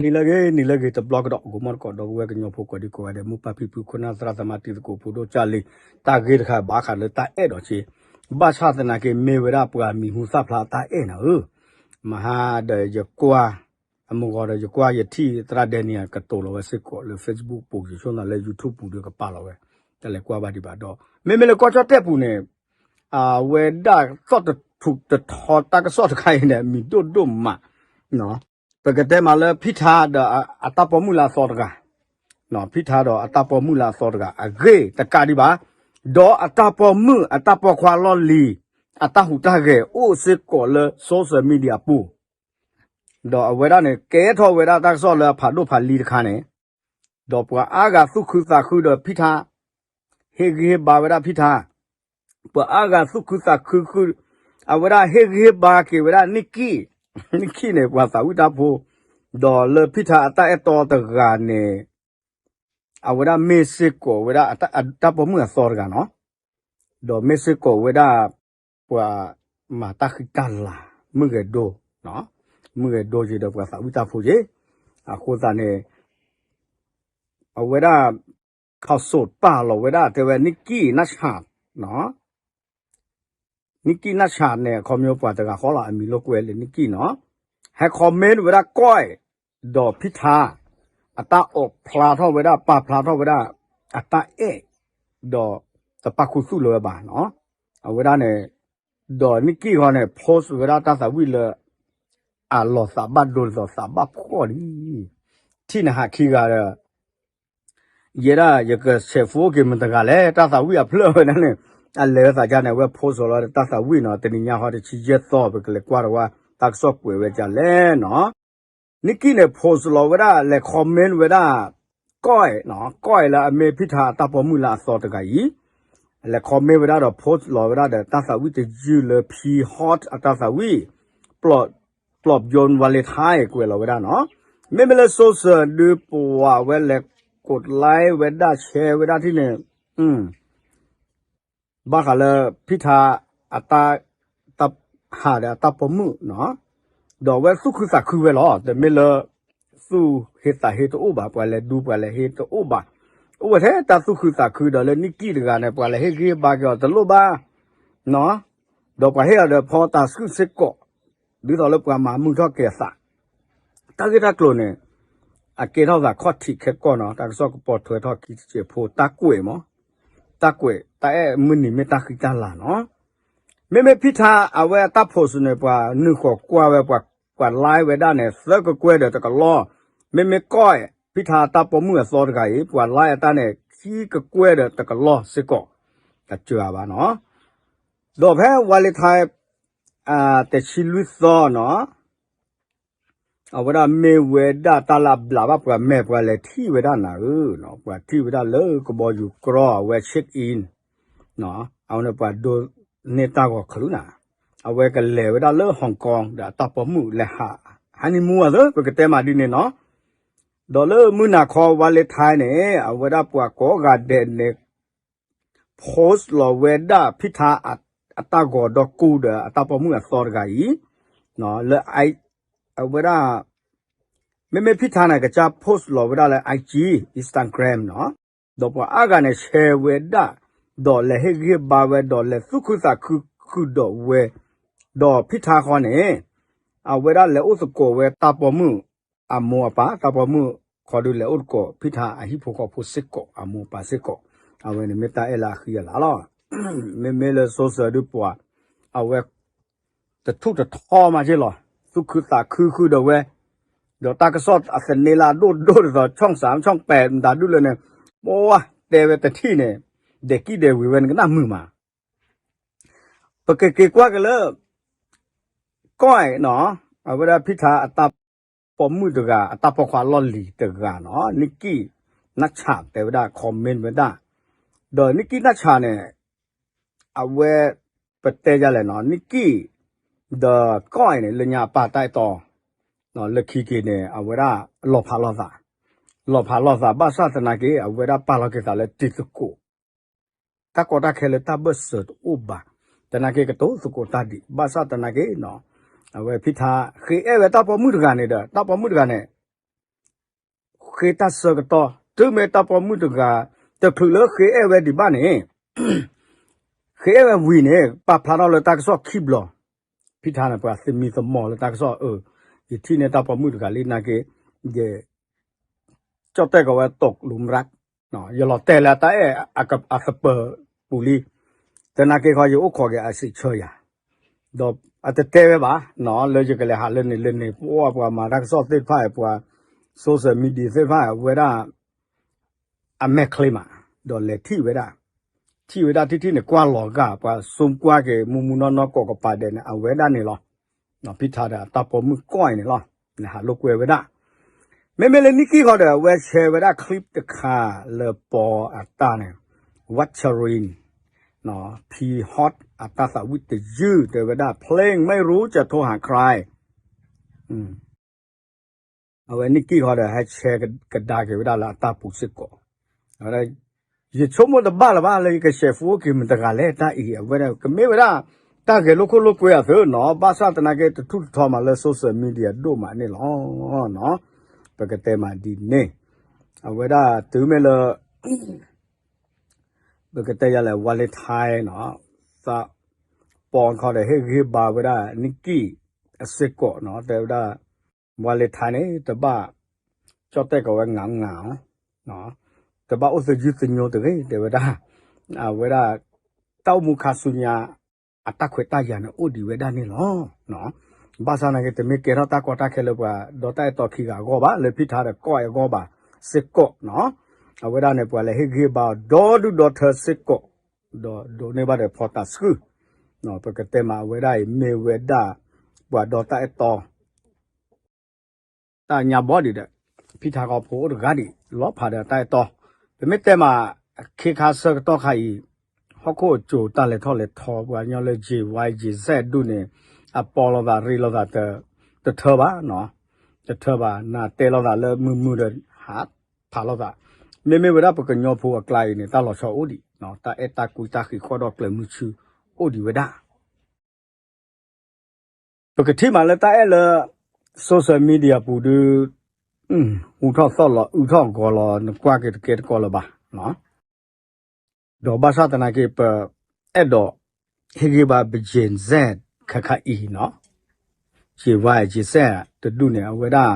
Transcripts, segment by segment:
နံၤလၢအဂ့ၤ နံၤလၢအဂ့ၤတဘျီကဒီး ဂီၤမီတကိး ဒီပုၢ်ဝဲၢ်ကညီဖိကိးဒံကိးဂၤဒဲး မိၢ်ပၢ်ဖံဖု ခိၣ်နၢ်သရၣ်သမါ တံၤသကိးဖိဒိၣ်ကၢ်လံၤ တၢ်ဂ့ၢ်တခါဘၣ်ဃးလၢတၢ်အဲၣ်ဒိးက့ ဘၣ်ဆၣ်သနာ်က့မ့ၢ်ဝဲဒၣ်ပှၤမံၤဟူသၣ်ဖျါတၢ်အဲၣ်နၤဧၢ, မဟါဒီးယကွၢ် အမုၢ်ဂီၤဒီးယကွၢ်ယထံၣ်သရၣ်ဒဲနံၤ ကတိၤလီၤဝဲစ့ၢ်ကီးလၢ Facebook ပူၤ ယဆိကမိၣ်လၢ YouTube ပူၤဒီးကပာ်လီၤဝဲ တၢ်လဲၤကွၢ်ဘၣ်ဒံးဘၣ်ဒီး မ့မ့ၢ်လၢကီၢ်ကၠီၣ်တဲၣ်ပူၤန့ၣ် အဝဲဒၣ်သီၣ်တထူးတထီတၢ်ကစီၣ်တခါအံၤန့ၣ် မံၤဒိၣ်ဒိၣ်မး ပကတဲမးလၢဖံထါဒီးအတၢ်ပိာ်မုၣ်လၢအသီတဂၤ, ဖံထါဒီးအတၢ်ပိာ်မုၣ်လၢအသီတဂၤ အဂ့ၢ်တကးဒံးဘၣ်, ဒီးအတၢ်ပိာ်မုၣ်အတၢ်ပိာ်ခွါလီၢ်လံၤ အတၢ်ဟူးတၢ်ဂဲၤအိၣ်စ့ၢ်ကီးလၢ social media ပူၤ ဒီးအဝဲဒၣ်န့ၣ် ကဲထီၣ်ဝဲဒၣ်တၢ်ကစီၣ်လၢအဖးဒိၣ်ဖးလံၤတခါန့ၣ်, ဒီးပှၤအါဂၤသူၣ်ခုသးခုဒီးဖံထါ, ဟ့ၣ်ဂံၢ်ဟ့ၣ်ဘါဝဲဒၣ်ဖံထါ, ပှၤအါဂၤသူၣ်ခုသးခုဃု, အဝဲဒၣ်ဟ့ၣ်ဂံၢ်ဟ့ၣ်ဘါက့ၤဝဲဒၣ်နံၣ်ကံၣ်, နံၣ်ကံၣ်န့ၣ် ပှၤသးဝံၣ်တၢ်ဖိ, ဒီးလၢဖံထါအတၢ်အဲၣ်တီတဂၤန့ၣ် အဝဲဒၣ်မ့ၢ်စ့ၢ်ကီးဝဲဒၣ်အတၢ်ပိာ်မုၣ်အသီတဂၤနီၤ, ဒီးမ့ၢ်စ့ၢ်ကီးဝဲဒၣ် ပှၤမၤတၢ်ဃံတၢ်လၤ မုၢ်ဂဲၤဒိ, မုၢ်ဂဲၤဒိက့ၤဒီးပှၤသးဝံၣ်တၢ်ဖိက့ၤ, အဃိသတးန့ၣ် အဝဲဒၣ် ခီၣ်စိးပာ်လီၤဝဲဒၣ်တဲဝဲ နံၣ်ကံၣ်နၢ်ဆၣ် နံၣ်ကံၣ်နၢ်ဆၣ်န့ၣ် အခီပညီပှၤတဂၤဃီလီၤ အမံၤလိာ်ကွဲလၢနံၣ်ကံၣ်နီၤ, ဟဲ comment ဝဲဒၣ်ကီၢ်အဲၣ် ဒီးဖံထါ အတၢ်အိးဖျါထီၣ်ဝဲဒၣ် ပာ်ဖျါထီၣ်ဝဲဒၣ် အတၢ်အဲၣ် ဒီးတပာ်ခူသူၣ်လၢၤဝဲဘၣ်နီၤ, အဝဲဒၣ်န့ၣ် ဒီးနံၣ်ကံၣ်ဃီန့ၣ် post ဝဲဒၣ်တၢ်သးဝံၣ်လၢ အလီၤသးဘၣ်ဒိဒ်သိးသးဘၣ်ဖှီၣ်လံ, ထံၣ်န့ၣ်ဟးခံဂၤဒီး ယဲဒၣ်ယကဆဲးဖိက့ၤမတၤတဂၤလဲၣ် တၢ်သးဝံၣ်အဖျၢၣ်ဝဲဒၣ်န့ၣ်, အလဲၤဝဲသးဒ်န့ၣ် အဝဲ post လီၤဝဲဒၣ်တၢ်သးဝံၣ်နီၤ, တနံၤညါဃီတဆံယဲၢ်သီ ပကလဲၤကွၢ်တဝဲ တၢ်ကစီၣ်ကွဲးဝဲဒ်လဲၣ်နီၤ, နံၣ်ကံၣ်န့ၣ် post လီၤဝဲဒၣ် လဲၤ comment ဝဲဒၣ် ကီၢ်အဲၣ်နီၤ, ကီၢ်အဲၣ်လၢအမ့ၢ်ဖံထါအတၢ်ပိာ်မုၣ်လၢအသီတဂၤအံၤ, လဲၤ comment ဝဲဒၣ်ဒီး post လီၤဝဲဒၣ်ဒီးတၢ်သးဝံၣ်တယုၢ်လၢ ဖံ hot အတၢ်သးဝံၣ် ပျီၣ်ပယိၣ် Valentine ကွဲးလီၤဝဲဒၣ်နီၤ, မ့မ့ၢ်လၢ social ဒုးပှၤဝဲလဲၤ กดไลค์ ဝဲဒၣ် share ဝဲဒၣ်ထံၣ်န့ၣ် ဘၣ်ဃးလၢဖံထါအတၢ် တၢ်ဟးဒီးအတၢ်ပိာ်မုၣ်နီၤ, ဒီးအဝဲသူၣ်ခုသးခုဝဲလီၤ, တမ့ၢ်လၢ သူၣ်ဟ့သးဟ့တအိၣ်ဘၣ်, ပှၤလဲၤဒူပှၤလဲၤဟ့တအိၣ်ဘၣ်, အိၣ်ဝဲထဲတၢ်သူၣ်ခုသးခုဒီးလၢနံၣ်ကံၣ်တဂၤန့ၣ် ပှၤလဲၤဟ့ၣ်ဂံၢ်ဟ့ၣ်ဘါက့ၤအီၤတလိၣ်ဘၣ်နီၤ, ဒီးပှၤဟ့ၣ်အီၤဒီးဖီတၤဆှုၣ်စ့ၢ်ကီး, ဒ်သိးလၢပှၤမၤမုာ်ထီၣ်က့ၤအသး တၢ်ဂ့ၢ်တၢ်ကျိၤန့ၣ် အကဲထီၣ်သးခီၣ်ထံးခဲကိာ်နီၤ, တၢ်ကစီၣ်ကပိာ်ထွဲထီၣ်ခံတစဲးဖိတၢ်ကွဲးမး, တၢ်ကွဲးတၢ်အဲၣ်မုၢ်နံၤမ့ၢ်တၢ်ဃံတၢ်လၤနီၤ, မ့မ့ၢ်ဖံထါအဝဲအတၢ် post န့ၣ် ပှၤနုာ်ဃီၤကွၢ်ဝဲ ပှၤ ပှၤ like ဝဲဒၣ်န့ၣ်သၢကကွဲၢ်ဒီးတကလီၢ်, မ့မ့ၢ်ကီၢ်အဲၣ် ဖံထါအတၢ်ပိာ်မုၣ်အသီတဂၤအံၤ ပှၤ like အတၢ်န့ၣ် ခံကကွဲၢ်ဒီးတကလီၢ်စ့ၢ်ကီး, တစှၤဘၣ်နီၤ, ဒီးဖဲ Valentine တဆံလွံၢ်သီနီၤ အဝဲဒၣ်မ့ၢ်ဝဲဒၣ်တၢ်လၢအဘျးဘၣ်ပှၤမဲာ် ပှၤလဲၤထံၣ်ဝဲဒၣ်နၤဧၢ, ပှၤထံၣ်ဝဲဒၣ်လၢကဘီယူၤကြီ အဝဲ check in အဝဲန့ၣ်ပှၤဒိးန့ၢ်တၢ်ဂီၤချုးနၤ, အဝဲကလဲၤဝဲဒၣ်လၢ Hong Kong ဒီးအတၢ်ပိာ်မုၣ်လဲၤဟး honeymoon အသး ပကတဲမးဒ်န့ၣ်နီၤ, ဒီးလၢမုၢ်နၤခီ Valentine န့ၣ် အဝဲဒၣ်ပှၤကိးဂၤဒဲးန့ၣ် post လီၤဝဲဒၣ်ဖံထါ အတၢ်ဂီၤဒီးကူဒီးအတၢ်ပိာ်မုၣ်အသီတဂၤအံၤ, လၢ အဝဲဒၣ် မ့မ့ၢ်ဖံထါန့ၣ် ကစၢ် post လီၤဝဲဒၣ်လၢ IG Instagram နီၤ, ဒီးပှၤအါဂၤန့ၣ် share ဝဲဒၣ်, ဒီးလဲၤဟ့ၣ်ဂံၢ်ဟ့ၣ်ဘါဝဲ ဒီးလဲၤသူၣ်ခုသးခုဃုာ်ဒီးဝဲ, ဒီးဖံထါဃီန့ၣ် အဝဲဒၣ်လဲၤအိၣ်သကိးဝဲတၢ်ပိာ်မုၣ်အမိၢ်အပၢ်, တၢ်ပိာ်မုၣ်ခီဒုးလဲၤအိၣ်သကိး ဖံထါအဟံၣ်ဖိဃီဖိစ့ၢ်ကီး အမိၢ်အပၢ်စ့ၢ်ကီး, အဝဲန့ၣ်မ့ၢ်တၢ်အဲၣ်လၢအဃံအလၤလီၤ. မ့မ့ၢ်လၢ social ဒုးပှၤ အဝဲ တထူၣ်တထီမးက့လီၤ, သူၣ်ခုသးခုဃုာ်ဒီးဝဲ, ဒီးတၢ်ကစီၣ်အသန့လၢအဒိၣ်ဒိၣ်ဒ်သိး ช่องสาม ช่องแปด မတၤဒုးလဲၣ်န့ၣ်, ပှၤတဲဝဲတထံၣ်န့ၣ်, ဒဲးကံၣ်ဒဲးဝံၤဝဲန့ၣ်ကနၣ်မုာ်မး ပကက့ၤကွၢ်က့ၤလၢ ကီၢ်အဲၣ်နီၤ, အဝဲဒၣ်ဖံထါအတၢ်ပိာ်မုၣ်တဂၤ အတၢ်ပိာ်ခွါလီၢ်လံၤတဂၤနီၤ, နံၣ်ကံၣ်နၢ်ဆၣ်တဲဝဲဒၣ် comment ဝဲဒၣ်, ဒီးနံၣ်ကံၣ်နၢ်ဆၣ်န့ၣ် အဝဲ ပတဲယလဲၣ်နီၤ, နံၣ်ကံၣ် ဒီးကီၢ်အဲၣ်န့ၣ် လၢညါအပၢ်တၢ်အဲၣ်တီ လၢခံက့ၤန့ၣ် အဝဲဒၣ်လီၤဖးလိာ်သး, လီၤဖးလိာ်သးဘၣ်ဆၣ်သနာ်က့ အဝဲဒၣ်ပာ်လီၤက့ၤသးလၢတံၤသကိး တၢ်ကီတၢ်ခဲလၢတၢ်ဘၢၣ်စၢၤတအိၣ်ဘၣ်, သနာ်က့ကတိၤသကိးတၢ်ဒံး ဘၣ်ဆၣ်သနာ်က့နီၤ, အဝဲဖံထါဃ့အဲၣ်ဝဲတၢ်ပိာ်မုၣ်တဂၤန့ၣ်ဒီး တၢ်ပိာ်မုၣ်တဂၤန့ၣ် ဃ့တၢ်ဆၢကတီၢ် တုၤမ့ၢ်တၢ်ပိာ်မုၣ်တဂၤ တချုးလၢဃ့အဲၣ်ဝဲဒံးဘၣ်န့ၣ် ဃ့အဲၣ်ဝဲဝံၤန့ၣ် ပာ်ဖျါထီၣ်လၢတၢ်ကစီၣ်ခံဘျီ, ဖံထါန့ၣ် ပှၤသမံသမိးလၢတၢ်ကစီၣ်အၢ, ယထံၣ်န့ၢ်တၢ်ပိာ်မုၣ်တဂၤလံနာ်က့ ယ ကၠီၣ်တဲၣ်ကီးဝဲ တကလူးမရၢ်, ယလီၤတဲာ်လၢအတၢ်အဲၣ်အသပၢၤပူၤလံ, သနာ်က့ခီ ယအိၣ်ခိးက့ၤအစံးဆၢယၤ, ဒီးအတတဲဝဲဘၣ်, လၢယကလဲၤဟးလၢန့ၣ်လၢန့ၣ် ပှၤပှၤမၤတၢ်ကစီၣ်သ့ၣ်တဖၣ် ပှၤ social media သ့ၣ်တဖၣ် အဝဲဒၣ် အမဲာ်ချ့မး, ဒီးလဲၤထံၣ်ဝဲဒၣ်, ထံၣ်ဝဲဒၣ်ထံၣ်ထံၣ်န့ၣ် ကွၢ်လီၤဂာ် ပှၤစိကွၢ်က့ၤ မူမူနီၢ်နီၢ်ကိးကပၤဒဲးန့ၣ် အဝဲဒၣ်န့ၣ်လီၤ. ဖံထါဒီးအတၢ်ပိာ်မုၣ်ကီၢ်အံၤန့ၣ်လီၤ, နဟးလိာ်ကွဲဝဲဒၣ်. မ့မ့ၢ်လၢနံၣ်ကံၢ်ဃီဒီး အဝဲ share ဝဲဒၣ် clip တခါလၢပီအတၢ်န့ၣ်, Watchering, P Hot အတၢ်သးဝံၣ်တယုၢ် တဲဝဲဒၣ် เพลงไม่รู้จะโทรหาใคร အဝဲနံၣ်ကံၢ်ဃီဒီး ဟဲ share ကဒါက့ၤဝဲဒၣ်လၢအတၢ်ပူၤစ့ၢ်ကီး, အဝဲဒၣ် ယဆိကမိၣ်တဘၣ်လၢၤဘၣ်လၢယက share ဖိက့ၤမတၤတဂၤလဲၣ်တၢ်အံၤ အဝဲဒၣ်ကမ့ၢ်ဝဲဒၣ် တၢ်ဂဲၤလိာ်ခိၣ်လိာ်ကွဲအသိးနီၤ, ဘၣ်ဆၣ်သနာ်က့တထူၣ်တထီမးလၢ social media ဒိၣ်မးန့ၣ်လီၤ. ပကတဲမးဒ်န့ၣ်, အဝဲဒၣ်တုၤမ့ၢ်လၢ ပကတဲယၤလဲၣ် Valentine နီၤ, သးပီခီဒီး ဟ့ၣ်ဂံၢ်ဟ့ၣ်ဘါဝဲဒၣ်နံၣ်ကံၢ်အစ့ၢ်ကီးနီၤ, တဲဝဲဒၣ် Valentine န့ၣ် တဘၣ် ကၠီၣ်တဲၣ်ကီးဝဲ ငါငါ တဘၣ်အိၣ်သယုၢ်သညိတဂ့ၤ တဲဝဲဒၣ်, အဝဲဒၣ် တၢ်အိၣ်မူခါဆူညါ အတၢ်ခွဲးတၢ်ယာ်န့ၣ်အိၣ်ဒံးဝဲဒၣ်န့ၣ်လီၤ. ဘၣ်ဆၣ်သနာ်က့ တမ့ၢ်ကဲထီၣ်တၢ်ကီတၢ်ခဲလၢပှၤဒီးတၢ်အဲၣ်တီခံဂၤအဂီၢ်ဘၣ်, လၢဖံထါဒီးကီၢ်အဂီၢ်ဘၣ်စ့ၢ်ကီးနီၤ, အဝဲဒၣ်န့ၣ် ပှၤလဲၤဟ့ၣ်ဂံၢ်ဟ့ၣ်ဘါအီၤဒီဒူၣ်ဒီထၢစ့ၢ်ကီး, ဒီးဒိးန့ၢ်ဘၣ်ဒီးဖီတၢ်ဆှုၣ်, ပကတဲမးအဝဲဒၣ်အံၤ မ့ၢ်ဝဲဒၣ် ပှၤဒီးတၢ်အဲၣ်တီ တၢ်ညါဘီဒံးဒီး ဖံထါကီဖိအိၣ်တဂၤဒံး လီၤဖးဒီးတၢ်အဲၣ်တီ, ပမ့ၢ်တဲမး ခ့ခါဆၢကတီၢ်ခါအံၤ ဟီၣ်ခိၣ်အစိၤတၢ်လဲၤထီၣ်လဲၤထီ ပှၤကညီလၢ Gen Y Gen Z ဒူၣ်န့ၣ် အပီလိာ်သးရ့လိာ်သး တထၢဘၣ်, တထၢဘၣ် နတဲလိာ်သးလၢမုာ်မုာ်ဒီး ဟးဖးလိာ်သး, မ့မ့ၢ်ဝဲဒၣ်ပကညီဖိအကျါအံၤန့ၣ် တၢ်လီၤဆီအိၣ်ဒံး, တၢ်အဲၣ်တၢ်ကွံတၢ်ဃံးဃီဒီးကျၢၤမုဆူအိၣ်ဒံးဝဲဒၣ် ပကထံၣ်မးလၢတၢ်အဲၣ်လၢ social media ပူၤဒုး ဟူထီၣ်သီၣ်လီၤ အုးထီၣ်ဂီၤလီၤ နကွၢ်က့ၤတကဲတကီလၢၤဘၣ်, ဒီးဘၣ်ဆၣ်သနာ်က့ ပအဲၣ်ဒိးဟ့ၣ်ဂံၢ်ဘါပ Gen Z ခါခါအံၤနီၤ, Gen Y Gen Z တဒူၣ်န့ၣ် အဝဲဒၣ်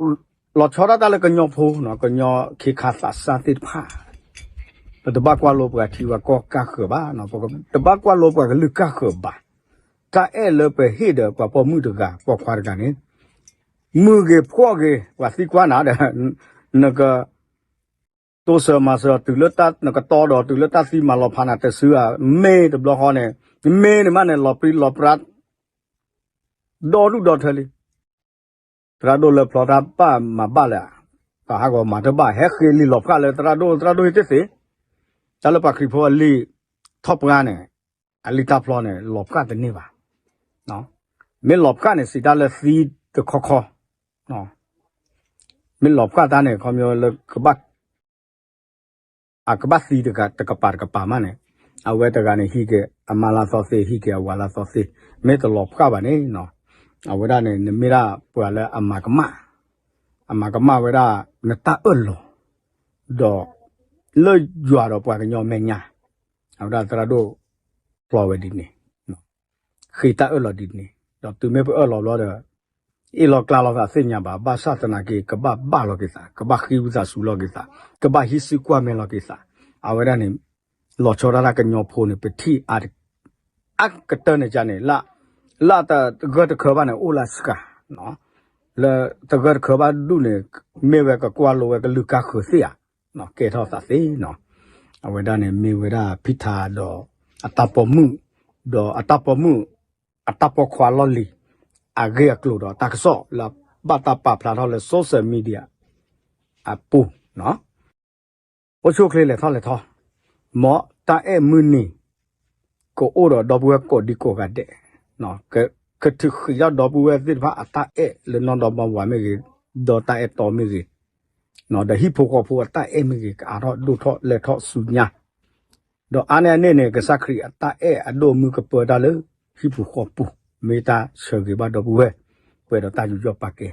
လီၤဆီဒၣ်တၢ်လၢကညီဖိနီၤ, ကညီခ့ခါသးစၢ်သ့ၣ်တဖၣ်, ပတဘၣ်ကွၢ်လိပှၤထံပှၤကီၢ်ကၢ်ဃၢၤဘၣ်, ပတဘၣ်ကွၢ်လိပှၤကလုာ်ကၢ်ဃၢၤဘၣ်, တၢ်အဲၣ်လၢပဟ့ၣ်ဒီးပှၤပိာ်မုၣ်တဂၤ ပိာ်ခွါတဂၤန့ၣ် မုာ်ဂ့ၤဖှီၣ်ဂ့ၤ ပှၤသံကွၢ်နၤဒီး နက တိစၢၤမၤစၢၤ တုၤလၢတၢ်နကတီဒီး တုၤလၢတၢ်သံမၤလီၤဖးနၤတစုဧါ, မ့ၢ်တဘျီဃီန့ၣ် မ့ၢ်န့ၣ်မးန့ၣ် လီၤပြံလီၤပြါ ဒီဒူၣ်ဒီထၢလံ. သရၣ်ဒိၣ်လၢဖျီတၢ်ဘၣ်မၤဘၣ်လၢၤ, ပှၤဟးဂီၤမၤတဘၣ် ဟဲဃ့လံာ်လီၤဖျါလၢသရၣ်ဒိၣ် သရၣ်ဒိၣ်ဟ့ၣ်တသ့, တၢ်လၢပှၤခရံာ်ဖိအလံာ်ထီၣ်ပှၢ်န့ၣ် အလံာ်တၢ်ဖျီန့ၣ် လီၤဖျါတန့ၢ်ဘၣ်. မ့ၢ်လီၤဖျါန့ၣ် စံးတၢ်လၢသံတခီခီ, မ့ၢ်လီၤဖျါတၢ်န့ၣ် ခီဖျိလၢကဘၣ် အကဘၣ်သံတကပၤတကပၤမးန့ၣ်, အဝဲတဂၤန့ၣ် ဟံးက့ၤအမါလၢသီသ့, ဟံးက့ၤအဝၤလၢသီသ့, မ့ၢ်တလီၤဖျါဘၣ်န့ၣ်, အဝဲဒၣ်န့ၣ် နမ့ၢ်ဒၣ်ပှၤလၢအမၤကမၣ်, အမၤကမၣ်ဝဲဒၣ် နတၢ်အၢၣ်လီၤ, ဒီး လၢယွၤဒီးပှၤကညီမဲာ်ညါ, အဝဲဒၣ်သရၣ်ဒိၣ်ဖျီဝဲဒ်န့ၣ် ဃ့တၢ်အၢၣ်လီၤဒ်န့ၣ်, ဒီးတုၤမ့ၢ်ပအၢၣ်လီၤဘျီဒီး အ့ၣ်လီၤကျါလိာ်သးသ့ၣ်ညါဘၣ်, ဘၣ်ဆၣ်သနာ်က့ ကဘၣ်ဘၣ်လီၤက့ၤသး, ကဘၣ်ဃ့ဝံသးစူၤလီၤက့ၤသး, ကဘၣ်ဟံးစုကွၢ်မဲာ်လီၤက့ၤသး, အဝဲဒၣ်န့ၣ် လီၤဆီဒၣ်တၢ်ကညီဖိန့ၣ် ပထံၣ်အါ အကတၢၢ်န့ၣ်ကန့ၣ် လၢတဂၢၢ်တခၢဘၣ်န့ၣ် အိၣ်လၢစှၤ, လၢတဂၢၢ်တခၢဘၣ်ဒူၣ်န့ၣ် မ့ၢ်ဝဲကကွၢ်လိဝဲကလုာ်ကၢ်ဃၢၤသ့ဧါ, ကဲထီၣ်သးသ့နီၤ, အဝဲဒၣ်န့ၣ်မ့ၢ်ဝဲဒၣ်ဖံထါဒီး အတၢ်ပိာ်မုၣ်, ဒီးအတၢ်ပိာ်မုၣ်, အတၢ်ပိာ်ခွါလီၢ်လံၤ, အဂ့ၢ်အကျိၤဒီးတၢ်ကစီၣ်လၢဘၣ်တၢ်ပာ်ဖျါထီၣ်လၢ social media အပူၤ အိၣ်ဆူၣ်အိၣ်ချ့လဲၤထီၣ်လဲၤထီ, မ်တၢ်အဲၣ်မုၢ်နံၤ ကအိၣ်ဒီးဒီပုၢ်ဝဲၢ်ကိးဒံကိးဂၤဒဲး, ကထုးဃံးထီၣ်ဒီပုၢ်ဝဲၢ်သ့ၣ်တဖၣ်အတၢ်အဲၣ်လၢနီၢ်ဒီမါဝၤမ့ၢ်ဂ့ၤ, ဒီးတၢ်အဲၣ်တီမ့ၢ်ဂ့ၤ, ဒီးဟံၣ်ဖိဃီဖိအတၢ်အဲၣ်မ့ၢ်ဂ့ၤ ကအါထီၣ်ဒိၣ်ထီၣ်လဲၢ်ထီၣ်ဆူညါ ဒီးအါန့ၢ်အန့ၣ်န့ၣ် ကစၢ်ခရံာ်အတၢ်အဲၣ်အဒိၣ်အမုၢ်ကပၢတၢ်လၢဟံၣ်ပူၤဃီပူၤ, မ့ၢ်တၢ်ဆၢဂ့ၤဘၣ်ဒီပုၢ်ဝဲၢ်, ပှဲၤဒီးတၢ်ယူးယီၣ်ပာ်ကဲ,